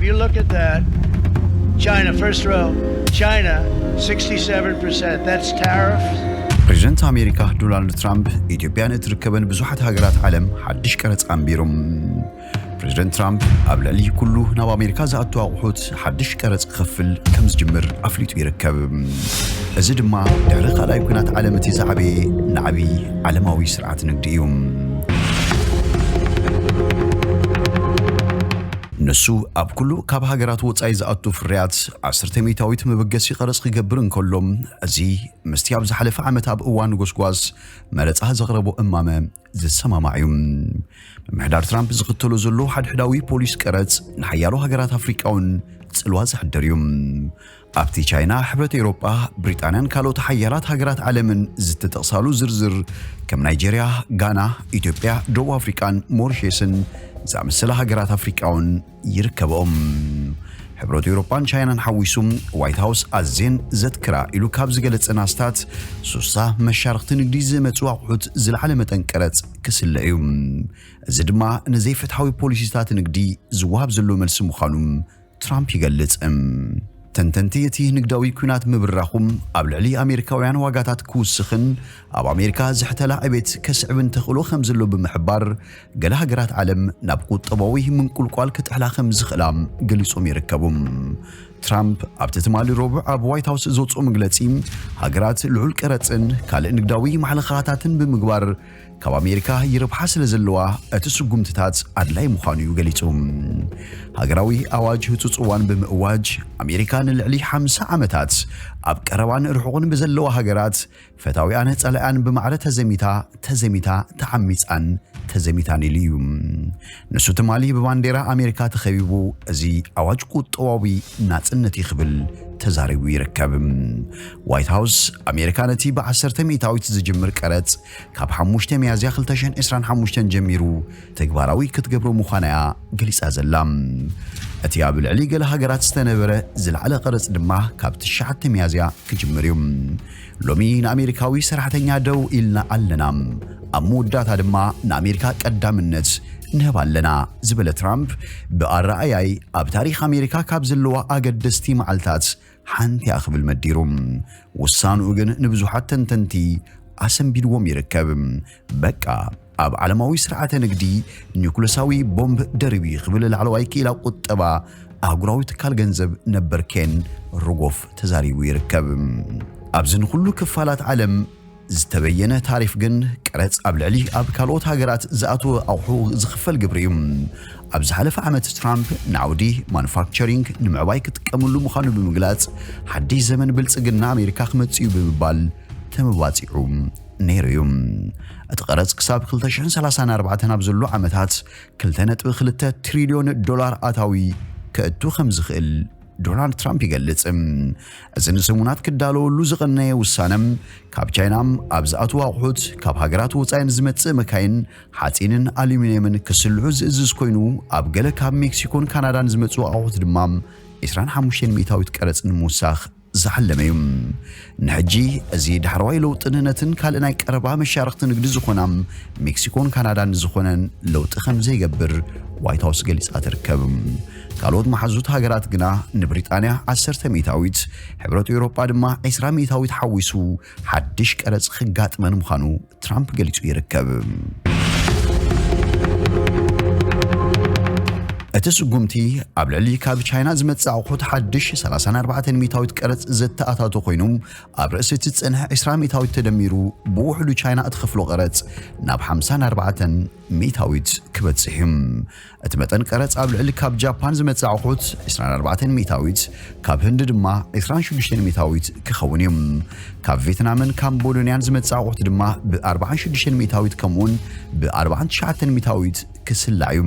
If you look at that, China, first row, China, sixty-seven percent. That's tariffs. ፕሬዚደንት ኣሜሪካ ዶናልድ ትራምፕ ኢትዮጵያ ንእትርከበን ብዙሓት ሃገራት ዓለም ሓድሽ ቀረጽ ኣንቢሮም። ፕሬዚደንት ትራምፕ ኣብ ልዕሊ ኩሉ ናብ ኣሜሪካ ዝኣቱ ኣቑሑት ሓድሽ ቀረጽ ክኸፍል ከም ዝጅምር ኣፍሊጡ ይርከብ። እዚ ድማ ድሕሪ ካልኣይ ኲናት ዓለም እቲ ዝዓበየ ናዕቢ ዓለማዊ ስርዓት ንግዲ እዩ። ንሱ ኣብ ኩሉ ካብ ሃገራት ወጻኢ ዝኣቱ ፍርያት ዓሰርተ ሚእታዊት መበገሲ ቀረጽ ክገብር እንከሎ፣ እዚ ምስቲ ኣብ ዝሓለፈ ዓመት ኣብ እዋን ጎስጓስ መረጻ ዘቕረቦ እማመ ዝሰማማዕ እዩ። ምምሕዳር ትራምፕ ዝኽተሎ ዘሎ ሓድሕዳዊ ፖሊስ ቀረጽ ንሓያሎ ሃገራት ኣፍሪቃ እውን ጽልዋ ዘሕድር እዩ። ኣብቲ ቻይና፣ ሕብረት ኤውሮጳ፣ ብሪጣንያን ካልኦት ሓያላት ሃገራት ዓለምን ዝተጠቕሳሉ ዝርዝር፣ ከም ናይጀርያ፣ ጋና፣ ኢትዮጵያ፣ ደቡብ ኣፍሪቃን ሞሪሸስን ዝኣመሰላ ሃገራት ኣፍሪቃ እውን ይርከብኦም። ሕብረት ኤውሮጳን ቻይናን ሓዊሱ፣ ዋይት ሃውስ ኣዝየን ዘትክራ ኢሉ ካብ ዝገለጸን ኣስታት ሱሳ መሻርኽቲ ንግዲ ዝመጹ ኣቑሑት ዝለዓለ መጠን ቀረጽ ክስለ እዩ። እዚ ድማ ንዘይፍትሓዊ ፖሊሲታት ንግዲ ዝወሃብ ዘሎ መልሲ ምዃኑ ትራምፕ ይገልጽ። ተንተንቲ እቲ ንግዳዊ ኲናት ምብራኹ ኣብ ልዕሊ ኣሜሪካውያን ዋጋታት ክውስኽን ኣብ ኣሜሪካ ዝሕተላ ዕቤት ከስዕብን ተኽእሎ ከም ዘሎ ብምሕባር፣ ገለ ሃገራት ዓለም ናብ ቁጠባዊ ምንቁልቋል ክጥሕላ ከም ዝኽእላ ገሊጾም ይርከቡ። ትራምፕ ኣብቲ ትማሊ ረቡዕ ኣብ ዋይት ሃውስ ዘውፅኦ መግለጺ፣ ሃገራት ልዑል ቀረጽን ካልእ ንግዳዊ ማሕለኻታትን ብምግባር ካብ ኣሜሪካ ይረብሓ ስለ ዘለዋ፣ እቲ ስጉምትታት ኣድላይ ምዃኑ እዩ ገሊጹ። ሃገራዊ ኣዋጅ ህጹጽ እዋን ብምእዋጅ፣ ኣሜሪካ ንልዕሊ ሓምሳ ዓመታት ኣብ ቀረባን ርሑቕን ብዘለዋ ሃገራት ፈታዊኣን ጸላኢኣን ብማዕረ ተዘሚታ፣ ተዘሚታ፣ ተዓሚጻን ተዘሚታን ኢሉ እዩ። ንሱ ትማሊ ብባንዴራ ኣሜሪካ ተኸቢቡ፣ እዚ ኣዋጅ ቁጠባዊ ናጽነት እዩ ክብል ተዛሪቡ ይርከብ። ዋይት ሃውስ፣ ኣሜሪካ ነቲ ብዓሰርተ ሚእታዊት ዝጅምር ቀረጽ ካብ ሓሙሽተ ሚያዝያ ክልተ ሽሕን ዕስራን ሓሙሽተን ጀሚሩ ተግባራዊ ክትገብሮ ምዃና እያ ገሊጻ ዘላ። እቲ ኣብ ልዕሊ ገለ ሃገራት ዝተነበረ ዝለዓለ ቀረጽ ድማ ካብ ትሽዓተ ሚያዝያ ክጅምር እዩ። ሎሚ ንኣሜሪካዊ ሰራሕተኛ ደው ኢልና ኣለና፣ ኣብ መወዳእታ ድማ ንኣሜሪካ ቀዳምነት ንህብ ኣለና ዝበለ ትራምፕ፣ ብኣረኣያይ ኣብ ታሪኽ ኣሜሪካ ካብ ዘለዋ ኣገደስቲ መዓልታት ሓንቲ እያ ክብል መዲሩ። ውሳንኡ ግን ንብዙሓት ተንተንቲ ኣሰንቢድዎም ይርከብ። በቃ፣ ኣብ ዓለማዊ ስርዓተ ንግዲ ኒውክለሳዊ ቦምብ ደርቢ ክብል ላዕለዋይ ክኢላ ቁጠባ ኣህጉራዊ ትካል ገንዘብ ነበር ኬን ሮጎፍ ተዛሪቡ ይርከብ። ኣብዚ ንኹሉ ክፋላት ዓለም ዝተበየነ ታሪፍ ግን ቀረጽ ኣብ ልዕሊ ኣብ ካልኦት ሃገራት ዝኣትወ ኣቑሑ ዝኽፈል ግብሪ እዩ። ኣብ ዝሓለፈ ዓመት ትራምፕ ንዓውዲ ማኑፋክቸሪንግ ንምዕባይ ክጥቀምሉ ምዃኑ ብምግላጽ፣ ሓድሽ ዘመን ብልጽግና ኣሜሪካ ክመጽእ እዩ ብምባል ተመባጺዑ ነይሩ እዩ። እቲ ቀረጽ ክሳብ ክልተ ሽሕን ሰላሳን ኣርባዕተን ኣብ ዘሎ ዓመታት ክልተ ነጥቢ ክልተ ትሪልዮን ዶላር ኣታዊ ከእቱ ከም ዝኽእል ዶናልድ ትራምፕ ይገልጽ። እዚ ንሰሙናት ክዳለወሉ ዝቐነየ ውሳነ፣ ካብ ቻይና ኣብ ዝኣትዉ ኣቑሑት፣ ካብ ሃገራት ወጻኢ ንዝመጽእ መካይን፣ ሓጺንን ኣሉሚንየምን ክስልዑ ዝእዝዝ ኮይኑ፣ ኣብ ገለ ካብ ሜክሲኮን ካናዳን ዝመጽኡ ኣቑሑት ድማ ዕስራን ሓሙሽተን ሚእታዊት ቀረጽ ንምውሳኽ ዝዓለመ እዩ። ንሕጂ፣ እዚ ዳሕረዋይ ለውጥን ነተን ካልእ ናይ ቀረባ መሻርኽቲ ንግዲ ዝኾና ሜክሲኮን ካናዳን ዝኾነን ለውጢ ከም ዘይገብር ዋይት ሃውስ ገሊጻ ትርከብ። ካልኦት መሓዙት ሃገራት ግና ንብሪጣንያ ዓሰርተ ሚእታዊት፣ ሕብረት ኤውሮጳ ድማ ዕስራ ሚእታዊት ሓዊሱ ሓድሽ ቀረጽ ክጋጥመን ምዃኑ ትራምፕ ገሊጹ ይርከብ። እቲ ስጉምቲ ኣብ ልዕሊ ካብ ቻይና ዝመጽእ ኣቑሑት ሓድሽ ሰላሳን ኣርባዕተን ሚእታዊት ቀረጽ ዘተኣታቶ ኮይኑ፣ ኣብ ርእሲ እቲ ዝጸንሐ ዕስራ ሚእታዊት ተደሚሩ ብውሕዱ ቻይና እትኸፍሎ ቀረጽ ናብ ሓምሳን ኣርባዕተን ሚእታዊት ክበጽሕ እዩ። እቲ መጠን ቀረጽ ኣብ ልዕሊ ካብ ጃፓን ዝመጽእ ኣቑሑት ዕስራን ኣርባዕተን ሚእታዊት፣ ካብ ህንዲ ድማ ዕስራን ሽዱሽተን ሚእታዊት ክኸውን እዩ። ካብ ቬትናምን ካምቦዶንያን ዝመጽእ ኣቑሑት ድማ ብኣርባዓን ሽዱሽተን ሚእታዊት ከምኡውን ብኣርባዓን ትሽዓተን ሚእታዊት ክስላዕ እዩ።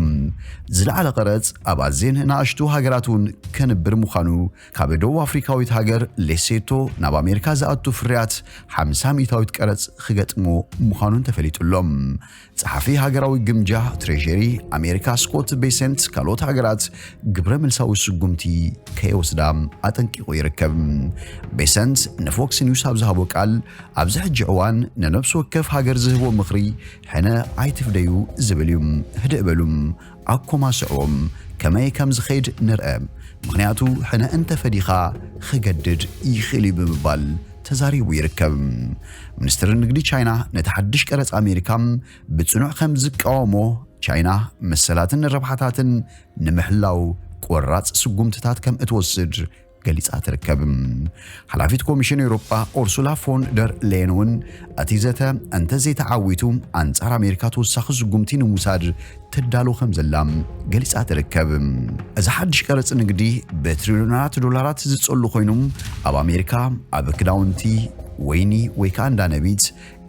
ዝለዓለ ቀረጽ ኣብ ኣዝየን ንኣሽቱ ሃገራት እውን ከንብር ምዃኑ፣ ካብ ደቡብ ኣፍሪካዊት ሃገር ሌሴቶ ናብ ኣሜሪካ ዝኣቱ ፍርያት ሓምሳ ሚእታዊት ቀረጽ ክገጥሞ ምዃኑን ተፈሊጡ ኣሎ። ጸሓፊ ሃገራዊ ግምጃ ትሬሸሪ ኣሜሪካ ስኮት ቤሰንት፣ ካልኦት ሃገራት ግብረ መልሳዊ ስጉምቲ ከይወስዳ ኣጠንቂቑ ይርከብ። ቤሰንት ንፎክስ ኒውስ ኣብ ዝሃቦ ቃል፣ ኣብዚ ሕጂ እዋን ንነፍሲ ወከፍ ሃገር ዝህቦ ምኽሪ፣ ሕነ ኣይትፍደዩ ዝብል እዩ። ህድእ በሉ፣ ኣኮማስዕዎም፣ ከመይ ከም ዝኸይድ ንርአ፣ ምኽንያቱ ሕነ እንተፈዲኻ ክገድድ ይኽእል እዩ ብምባል ተዛሪቡ ይርከብ። ሚኒስትር ንግዲ ቻይና ነቲ ሓድሽ ቀረጽ ኣሜሪካ ብጽኑዕ ከም ዝቃወሞ፣ ቻይና መሰላትን ረብሓታትን ንምሕላው ቆራጽ ስጉምትታት ከም እትወስድ ገሊጻ ትርከብ። ሓላፊት ኮሚሽን ኤውሮጳ ኡርሱላ ፎን ደር ሌየን እውን እቲ ዘተ እንተዘይተዓዊቱ ኣንጻር ኣሜሪካ ተወሳኺ ስጉምቲ ንምውሳድ ትዳሎ ከም ዘላ ገሊጻ ትርከብ። እዚ ሓድሽ ቀረጽ ንግዲ ብትሪልዮናት ዶላራት ዝጸሉ ኮይኑ ኣብ ኣሜሪካ ኣብ ክዳውንቲ፣ ወይኒ ወይ ከዓ እንዳ ነቢት፣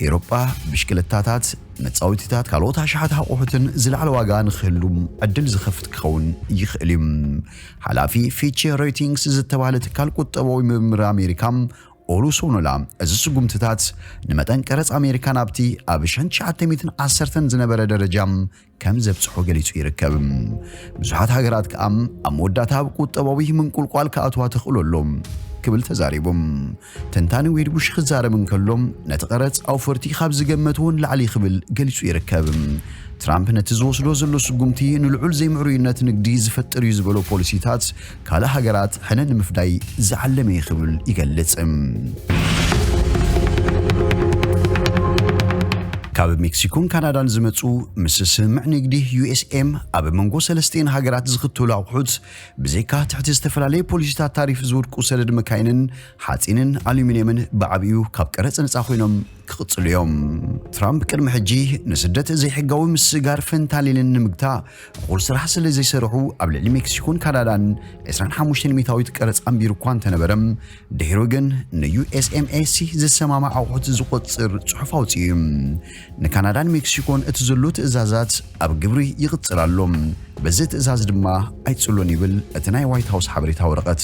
ኤውሮጳ ብሽክለታታት፣ መጻወቲታት፣ ካልኦት ኣሽሓት ኣቑሑትን ዝለዓለ ዋጋ ንክህሉ ዕድል ዝኸፍት ክኸውን ይኽእል እዩ። ሓላፊ ፊች ሬቲንግስ ዝተባህለ ትካል ቁጠባዊ ምርምር ኣሜሪካ ኦሉ ሶኖላ እዚ ስጉምትታት ንመጠን ቀረጽ ኣሜሪካ ናብቲ ኣብ ሸንሸዓተ ሚእትን ዓሰርተን ዝነበረ ደረጃ ከም ዘብጽሖ ገሊጹ ይርከብ። ብዙሓት ሃገራት ከኣ ኣብ መወዳእታ ኣብ ቁጠባዊ ምንቁልቋል ክኣትዋ ተኽእሎ ኣሎ ክብል ተዛሪቡ። ተንታኒ ዌድ ቡሽ ክዛረብ እንከሎ፣ ነቲ ቀረጽ ኣውፈርቲ ካብ ዝገመትዎ ንላዕሊ ክብል ገሊጹ ይርከብ። ትራምፕ ነቲ ዝወስዶ ዘሎ ስጉምቲ ንልዑል ዘይምዕሩይነት ንግዲ ዝፈጥር እዩ ዝበሎ ፖሊሲታት ካልእ ሃገራት ሕነ ንምፍዳይ ዝዓለመ እዩ ክብል ይገልጽ። ካብ ሜክሲኮን ካናዳን ዝመጹ ምስ ስምምዕ ንግዲ ዩ ኤስ ኤም ኣብ መንጎ ሰለስቲኤን ሃገራት ዝኽተሉ ኣቑሑት ብዘይካ ትሕቲ ዝተፈላለዩ ፖሊሲታት ታሪፍ ዝወድቁ ሰደድ መካይንን ሓጺንን ኣሉሚንየምን ብዓቢኡ ካብ ቀረጽ ነጻ ኮይኖም ክቕጽሉ እዮም። ትራምፕ ቅድሚ ሕጂ ንስደት ዘይሕጋዊ ምስጋር ፈንታኒልን ንምግታእ እኹል ስራሕ ስለ ዘይሰርሑ ኣብ ልዕሊ ሜክሲኮን ካናዳን ዕስራን ሓሙሽተን ሚእታዊት ቀረጽ ኣንቢሩ እኳ እንተነበረ፣ ድሒሩ ግን ን ዩ ኤስ ኤም ኤስ ሲ ዝሰማማዕ ኣቑሑት ዝቖጽር ጽሑፍ ኣውጺኡ እዩ። ንካናዳን ሜክሲኮን እቲ ዘሎ ትእዛዛት ኣብ ግብሪ ይቕጽል ኣሎ። በዚ ትእዛዝ ድማ ኣይጽሎን ይብል እቲ ናይ ዋይት ሃውስ ሓበሬታ ወረቐት።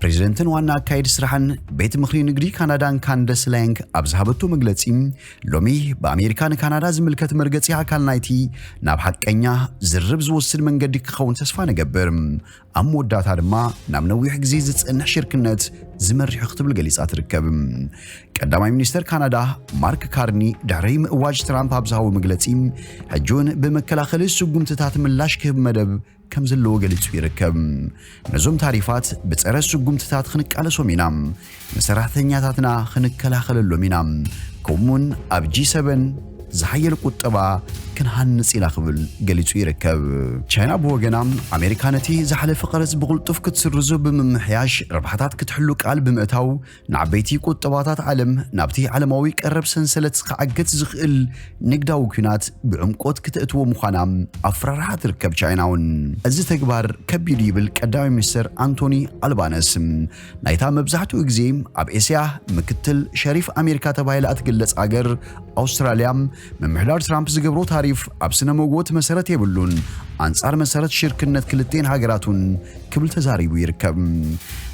ፕሬዚደንትን ዋና ኣካየዲ ስራሕን ቤት ምኽሪ ንግዲ ካናዳን ካንደስ ላንግ ኣብ ዝሃበቶ መግለጺ፣ ሎሚ ብኣሜሪካ ንካናዳ ዝምልከት መርገጺ ኣካል ናይቲ ናብ ሓቀኛ ዝርርብ ዝወስድ መንገዲ ክኸውን ተስፋ ንገብር። ኣብ መወዳእታ ድማ ናብ ነዊሕ ግዜ ዝጸንሕ ሽርክነት ዝመርሕ ክትብል ገሊጻ ትርከብ። ቀዳማይ ሚኒስተር ካናዳ ማርክ ካርኒ ድሕሪ ምእዋጅ ትራምፕ ኣብ ዝሃቦ መግለጺ፣ ሕጂ እውን ብመከላኸሊ ስጉምትታት ምላሽ ክህብ መደብ ከም ዘለዎ ገሊጹ ይርከብ። ነዞም ታሪፋት ብጸረ ስጉምትታት ክንቃለሶም ኢና፣ ንሰራሕተኛታትና ክንከላኸለሎም ኢና፣ ከምኡውን ኣብ ጂ ሰቨን ዝሓየለ ቁጠባ ክንሃንጽ ኢና ክብል ገሊጹ ይርከብ። ቻይና ብወገና፣ ኣሜሪካ ነቲ ዝሓለፈ ቀረጽ ብቕልጡፍ ክትስርዞ ብምምሕያሽ ረብሓታት ክትሕሉ ቃል ብምእታው፣ ንዓበይቲ ቁጠባታት ዓለም ናብቲ ዓለማዊ ቀረብ ሰንሰለት ክዓግት ዝኽእል ንግዳዊ ኲናት ብዕምቆት ክተእትዎ ምዃና ኣፍራርሓ ትርከብ። ቻይና እውን እዚ ተግባር ከቢድ ይብል ቀዳማይ ሚኒስትር ኣንቶኒ ኣልባነስ። ናይታ መብዛሕትኡ ግዜ ኣብ ኤስያ ምክትል ሸሪፍ ኣሜሪካ ተባሂላ እትግለጽ ኣገር ኣውስትራልያ፣ ምምሕዳር ትራምፕ ዝገብሮ ታሪፍ ኣብ ስነ መጎት መሰረት የብሉን፣ ኣንጻር መሰረት ሽርክነት ክልቴን ሃገራቱን ክብል ተዛሪቡ ይርከብ።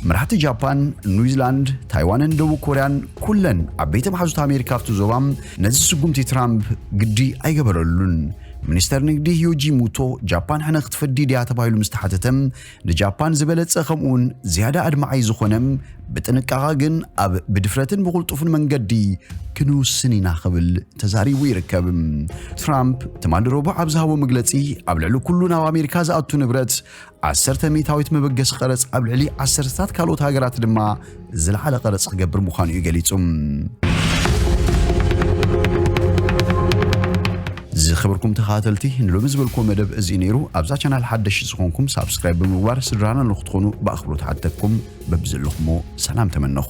መራሕቲ ጃፓን፣ ኒውዚላንድ፣ ታይዋንን ደቡብ ኮርያን ኩለን ዓበይቲ መሓዙት ኣሜሪካ ኣብቲ ዞባ ነዚ ስጉምቲ ትራምፕ ግዲ ኣይገበረሉን። ሚኒስተር ንግዲ ዮጂ ሙቶ፣ ጃፓን ሕነ ክትፈዲ ድያ ተባሂሉ ምስ ተሓተተ፣ ንጃፓን ዝበለጸ ከምኡውን ዝያዳ ኣድማዓይ ዝኾነ፣ ብጥንቃቐ ግን ኣብ ብድፍረትን ብቕልጡፍን መንገዲ ክንውስን ኢና ክብል ተዛሪቡ ይርከብ። ትራምፕ ትማሊ ረቡዕ ኣብ ዝሃቦ መግለጺ፣ ኣብ ልዕሊ ኩሉ ናብ ኣሜሪካ ዝኣቱ ንብረት ዓሰርተ ሚእታዊት መበገሲ ቀረጽ፣ ኣብ ልዕሊ ዓሰርተታት ካልኦት ሃገራት ድማ ዝለዓለ ቀረጽ ክገብር ምዃኑ እዩ ገሊጹ። ዝኸበርኩም ተኸታተልቲ፣ ንሎሚ ዝበልኩዎ መደብ እዚ ነይሩ። ኣብዛ ቻናል ሓደሽ ዝኾንኩም ሳብስክራይብ ብምግባር ስድራና ንክትኾኑ ብኣኽብሮት ሓተኩም። በብዘለኹሞ ሰላም ተመነኹ።